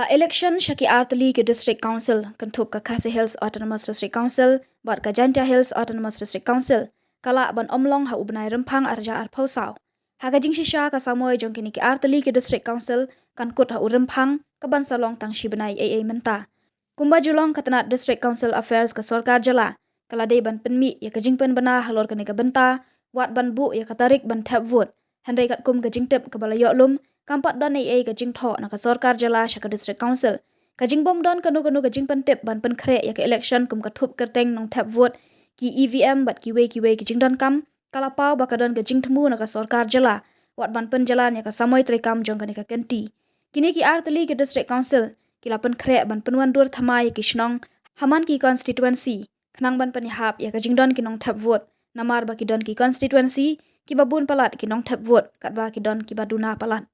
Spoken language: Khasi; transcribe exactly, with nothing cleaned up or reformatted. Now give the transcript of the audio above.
Election sha ki artylli ki District Council kynthup ka Khasi Hills Autonomous District Council bad ka Jaintia Hills Autonomous District Council ka lah ban ym long ha u bnai Rymphang ar hajar arphew saw. Ha ka jingshisha ka samoi jong kine ki artylli ki District Council kan kut ha u Rymphang kaban sa long tang shi bnai eiei mynta. Kumba ju long ka tnat District Council Affairs ka sorkar jylla ka la dei ban pynmih ïa ka jingpynbna halor kane ka bynta, wat ban buh ïa ka tarik ban thep vote. Hynrei katkum ka jingtip kaba la ïoh lum, kam pat don eiei ka jingthoh na ka sorkar jylla sha ka District Council. Ka jingbym don kano kano ka jingpyntip ban pynkhreh ïa ka election kum ka thup kyrteng nongthep vote, ki E V M bad kiwei kiwei ki jingdonkam, ka la paw ba ka don ka jingthmu na ka sorkar jylla wat ban pynjlan ïa ka samoi treikam jong kane ka kynti. Kine ki artylli ki District Council ki la pynkhreh ban pynwandur thymmai ïa ki shnong ha man ki constituency khnang ban pynïahap ïa ka jingdon ki nongthep vote, namar ba ki don ki constituency kiba bun palat ki nongthep vote katba ki don kiba duna palat.